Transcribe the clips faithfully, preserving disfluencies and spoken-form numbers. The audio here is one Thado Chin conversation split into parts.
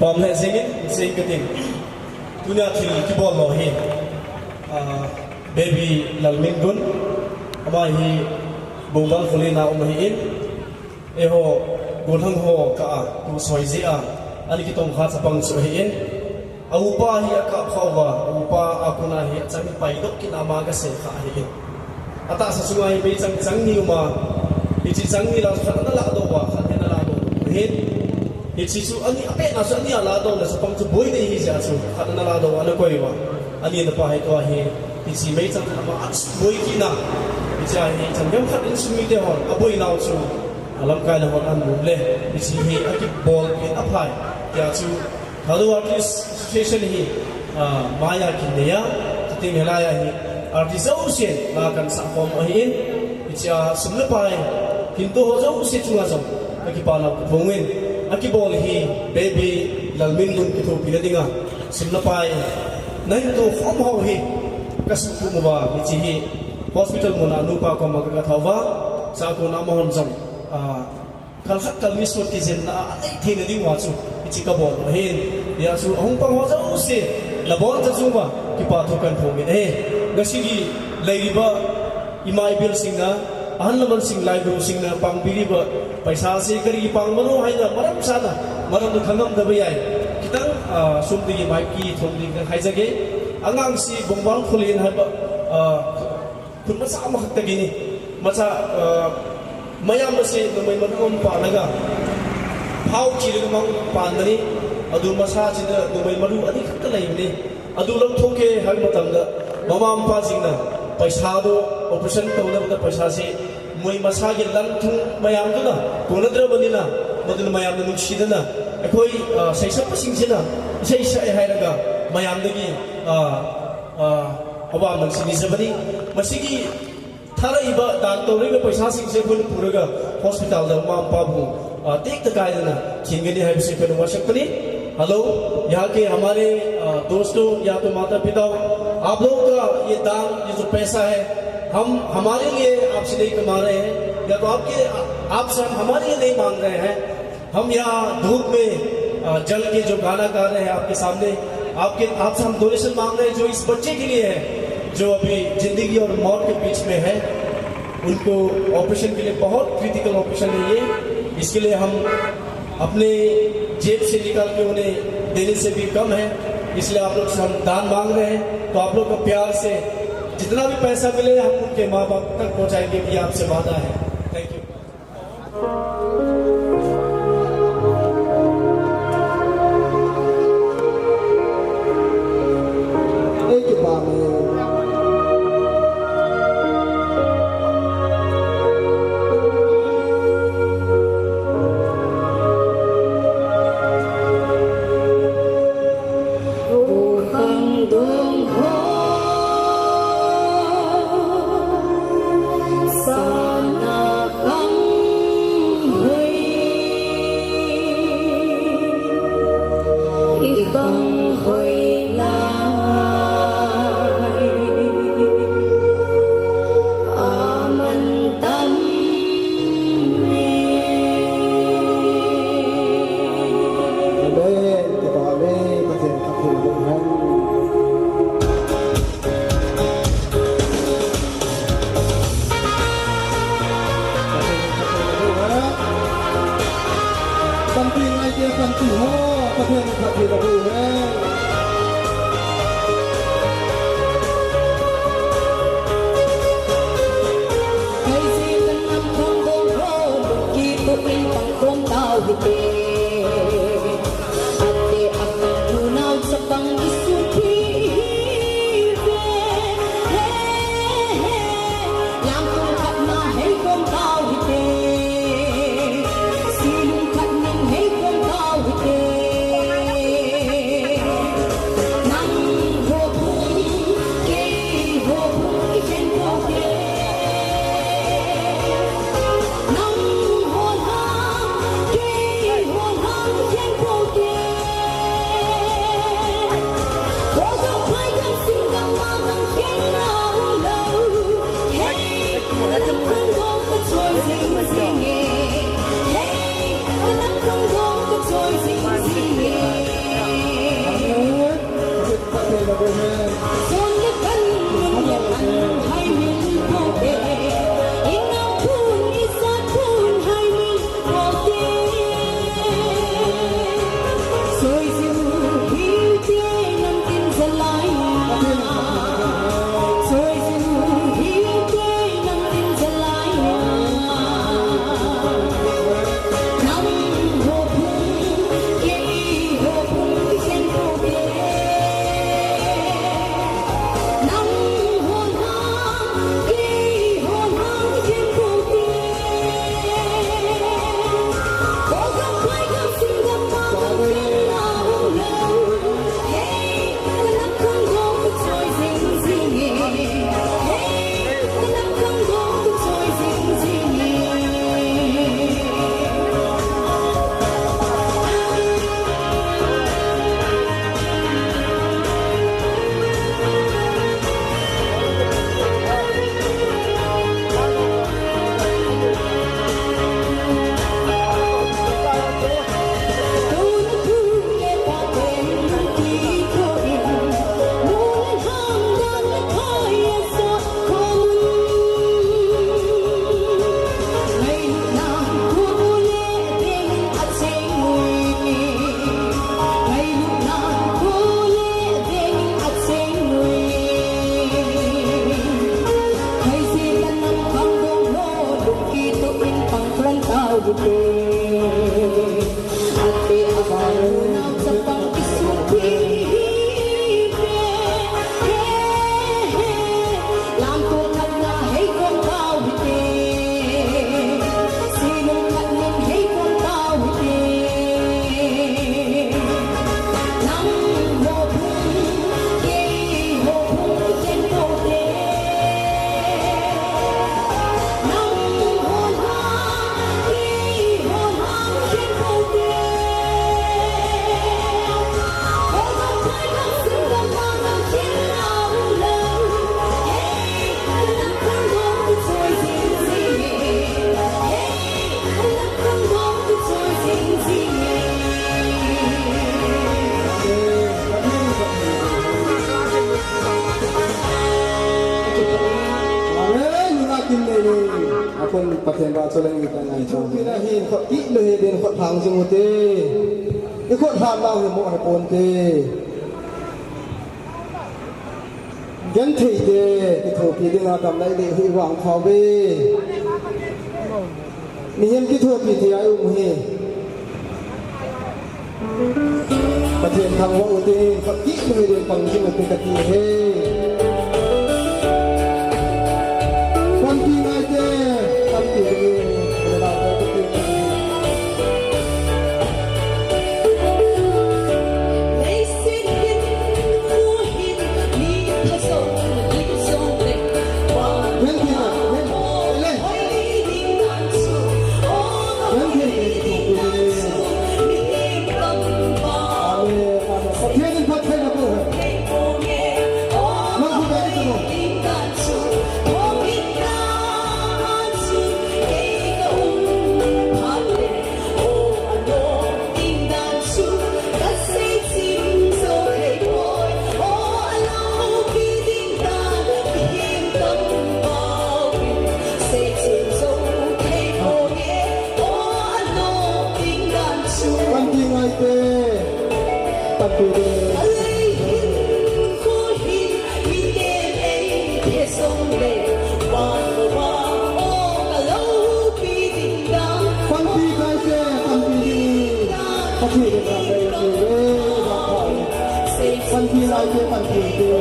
Pam le jingin, jing kating. Tunia thil kibol lou hi, ah, Baby Lalmingun, ama hi Bungban Khulin a um ahin, eiho, gollhang ho kah a, tu soi jeh a, ani kitong kha chapang chu ahin, a upa hi akap khauva, a upa a kona hi achang pai doh kit a ama kasei kha ahin. Atahsa chunga hi meichang chang ni uma, hiche chang ni la khat ana ladoh uva, khat ana ladoh uva. Hin, hiche chu ani, apehna chu ani aladoh le chapang chu boi ding ahi jeh chun, khat ana ladoh uva, ana koi uva. Ani ana pa hi tua hi, hiche meichang khat ama aboi kit na. Hiche a hi chang gam khat insung mite hon, aboi nau chu, alamkai le hon ana mu le. Hiche hi akibol in aphai. Tia chu, Thadou Artist Association hi, ah, maiya kinei a, chuteng hilai a hi, artist jousen, la kan sah khom ahin, hiche a sum le pai, hinto ho jouse chunga jong, kakipa nau kaphong in, akibol hi, Baby Lalmingun kithopi na dinga, sum le pai, nahin to khom ho hi, kasuhkhum uva, hiche hi, hospital muna nupa koma kagathauva, sakona amahon jong, ah, Kal khat kal ni sot kijenna a, anei theina ding uva chu, hiche kabol u ahin. Hijeh chun, ahung pang ho jouse, nabonchauva, kipa thu kahin phong in ahi. Ngasi gei, leiriba, ima ibil singna, ahan laman sing laibu singna, pangpi riba, paisa se kari pang mano haina, maram sana, maram du khangam da bai ai. Kitang, ah, sum ding mai kithom ding kan haija ge. Angang si, Bungban Khulin haiba, ah, Khut macha amakhat tagin, macha, ah, mayam mase numei maru aum pan laga. Phao chi laga mang pan mani, adu masa chi da numei maru ani khat kalei mani. Adu lam thoke hai matam da, mama mapa jing na, paisa do, operation touna da paisa se, moi masa ge lang thung mayam do na, kona dra bani na, madun mayam na nungsi da na. Akoi, ah, seisa pasing sina, seisa e hai laga, mayam da gi, ah, Ah, awa man sini jabani. Masigi tharaiba dan touriba paisa singse khun puraga hospital da mama mapa bu, ah, tek takai dana thingani hai bisi khun wasak pani. Hello, यहाँ के हमारे, आ, दोस्तों या तो माता पिता, आप लोगों का ये दान, ये जो पैसा है, हम हमारे लिए आपसे नहीं कमा रहे हैं, या तो आपके, आ, आपसे हम हमारे लिए नहीं मांग रहे हैं। हम यहाँ धूप में, अ, जल के जो गाना गा रहे हैं आपके सामने, आपके, आपसे हम डोनेशन मांग रहे हैं जो इस बच्चे के लिए है, जो अभी जिंदगी और मौत के बीच में है। उनको ऑपरेशन के लिए बहुत क्रिटिकल ऑपरेशन है ये, इसके लिए हम अपने जेब से निकाल के उन्हें देने से भी कम है, इसलिए आप लोग से हम दान मांग रहे हैं। तो आप लोग का प्यार से जितना भी पैसा मिले हम उनके माँ बाप तक पहुँचाएंगे, ये आपसे वादा है। Thank you. Amen. Kipah le, Pathen, Pathen, Pathen. Panpi ngai te, panpi ho, Pathen, Pathen, Pathen. Hei si kan nam thong bong ho, ki tu in pang kong tao hi te. Ate akang unau sapang isu pi ve. He, he. Lam kong khat na hei kong tao hi te. Si lung khat ning hei kong tao hi te. Nang ho bung, kei ho bung, i chen kong te. Nang ho lam, kei ho Amen. Nuna kin nei nei. Akon Pathen ba cholen ni ta ngai chang. Kina hin khot ti lo he den khot thang jing u te. I khot thang lau he mo he pon te. Genthei te, kithopi dinga damna i nei hi vang thau ve. Mihem kithopi thei a i um hi. Pathen thangvah u tin, phatthei u hi den pang jing u te kati hi. Panpi ngai te, panpi ding, le nau te kati. Panpi ngai te. Panpi te. Panpi ngai te, panpi te. Panpi te, panpi te. Panpi ngai te, panpi te.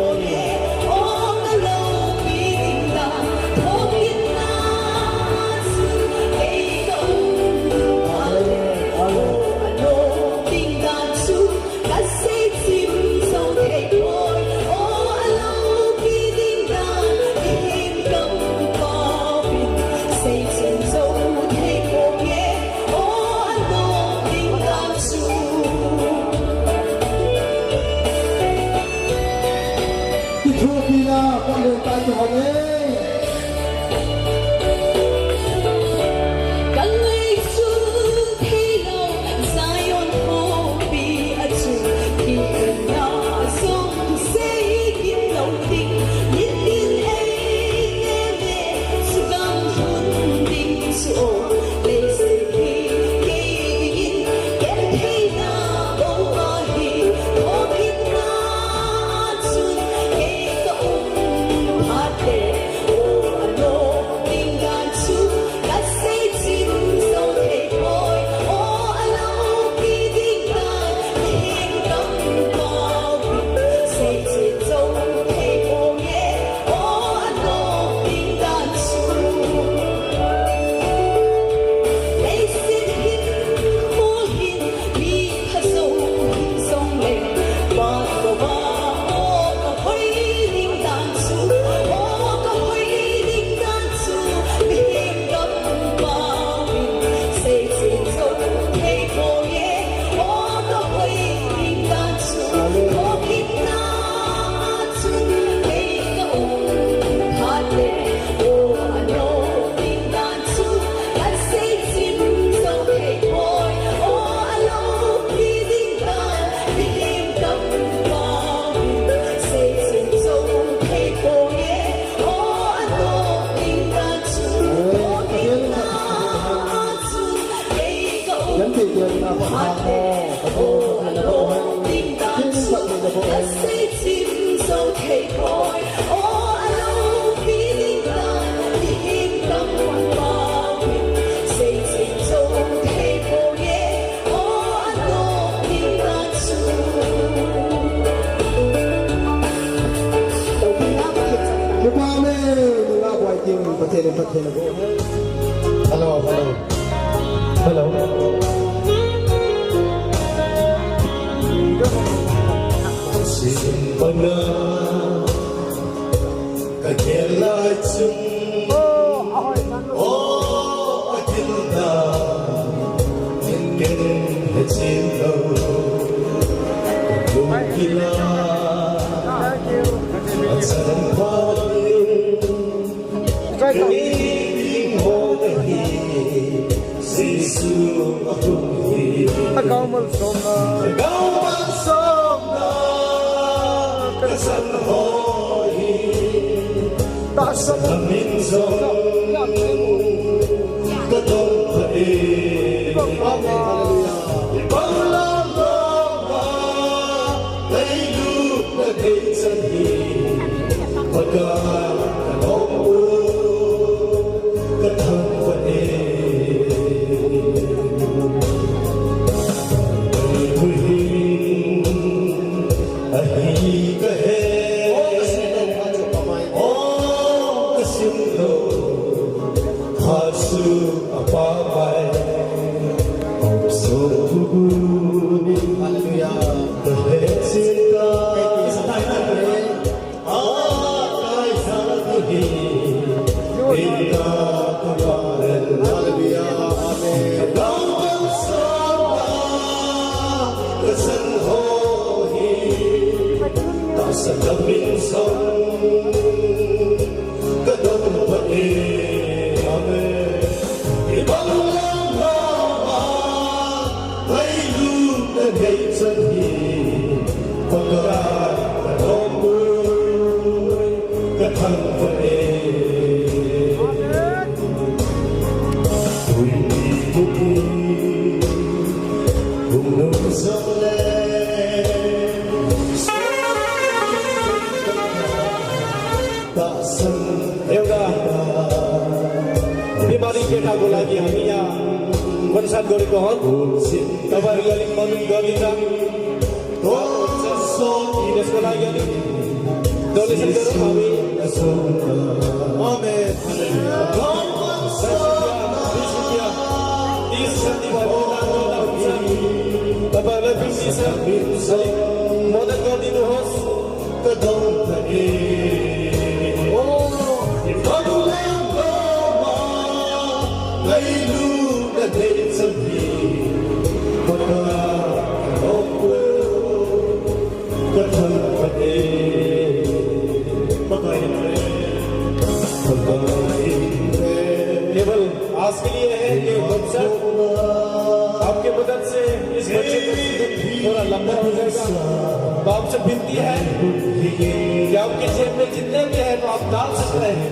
Kithopina, pang le tai tu hale. Hello, hello. Hello. Simba na ka gel lai chun, o, a gil da, ken he chin lo, ka lung gila, a chan pha in, Jesu ahung hi. Lhagao malsomna. Lhagao malsomna. Ka chan ho hi. Tahsa min jong. Ka dong pha e. Hallelujah. Ibang lam lam a. Leilut na thei chan hi, Pakai ka lom u, ka thangvah e. Leilut hin ahi ka he, o ka sim lou, o ka sim lou. Hasu apa mai, hop so kubu. Hallelujah. Kahe chinta. Kai sa tai na kai. Ah, kai sa kuhi. Ita kubaran. Hallelujah. Amen. Kau bangsa ka san ho hi. Tahsa min jong. Ka dong pha e, amen. Ibang lam lam a, leilut na thei chan hi, Pakai ka lom u, ka thangvah e. Tuni buki, hung nung jong le, Tahsan. Yoga. Bimari ke ta gola ki hamiya. Concert gori ko hon. Tabar yali mami gori ta. Ines gola yali. Donation karo hami. Amen. Tabar la bimisa. Modak gori no hos. Ka dong pha e. Oh, i pang leng ko ma, leilut na thei chan hi, Pakai ka lom u, ka thangvah e. Pakai in re, Pakai in re. Table. आज के लिए है ये concert। आपके मदद से इस बच्चे का जीवन थोड़ा लंबा हो जाएगा। तो आपसे विनती है कि आपके जेब में जितने भी हैं, तो आप डाल सकते हैं।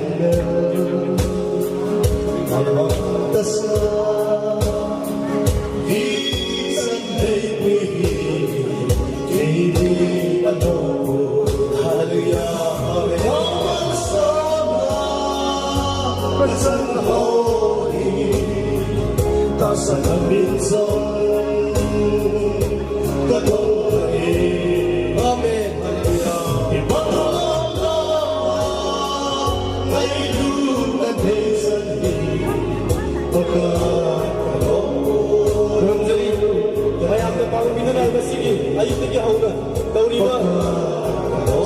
Hallelujah. Amen. Amen. Hallelujah. Khurumjari, mayamna pao minunal masigi, ayuktagi hauna, tauriba,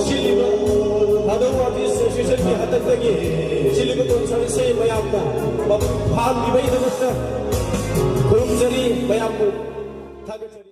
siliba, Thadou Artist Association ki hatangdagi, siliba concert se mayamna, ma-, paham dibai damatna, khurumjari, mayamna, thagatjari.